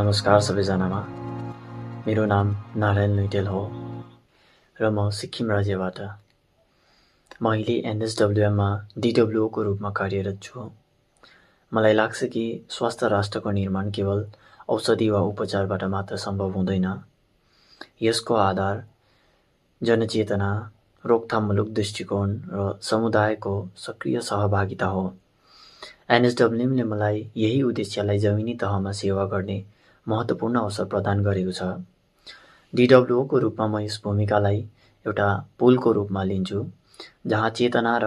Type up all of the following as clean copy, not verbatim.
नमस्कार सबैजनामा। मेरो नाम नारायण लुइटेल हो र म सिक्किम राज्यबाट। म अहिले एनएसडब्ल्युएममा डिडब्ल्युओको रूपमा कार्यरत छु। मलाई लाग्छ कि स्वस्थ राष्ट्रको निर्माण केवल औषधि वा उपचारबाट मात्र सम्भव हुँदैन। यसको आधार जनचेतना, रोकथाममूलक दृष्टिकोण र समुदायको सक्रिय सहभागिता हो। एनएसडब्ल्युएमले मलाई यही उद्देश्यलाई जमिनी तहमा सेवा गर्ने महत्त्वपूर्ण अवसर प्रदान गरेको छ। डिडब्ल्युओको रूपमा म यस भूमिकालाई एउटा पुलको रूपमा लिन्छु, जहाँ चेतना र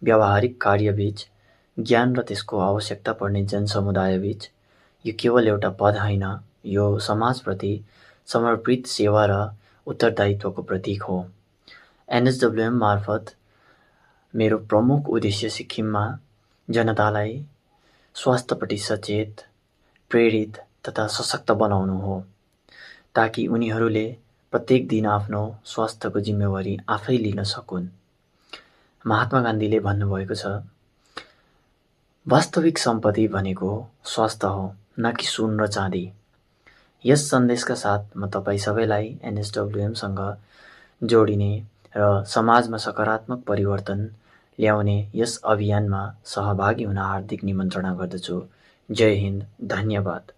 व्यावहारिक कार्यबीच, ज्ञान र त्यसको आवश्यकता पर्ने जनसमुदायबीच यो केवल एउटा पद होइन, यो समाजप्रति समर्पित सेवा र उत्तरदायित्वको प्रतीक हो। एनएसडब्ल्युएम मार्फत मेरो प्रमुख उद्देश्य सिक्किममा जनतालाई स्वास्थ्यप्रति सचेत, प्रेरित तथा सशक्त बनाउनु हो, ताकि उनीहरूले प्रत्येक दिन आफ्नो स्वास्थ्यको जिम्मेवारी आफै लिन सकुन्। महात्मा गान्धीले भन्नुभएको छ, वास्तविक सम्पत्ति भनेको स्वास्थ्य हो, न कि सुन र चाँदी। यस सन्देशका साथ म तपाईँ सबैलाई एनएसडब्ल्युएमसँग जोडिने र समाजमा सकारात्मक परिवर्तन ल्याउने यस अभियानमा सहभागी हुन हार्दिक निमन्त्रणा गर्दछु। जय हिन्द, धन्यवाद।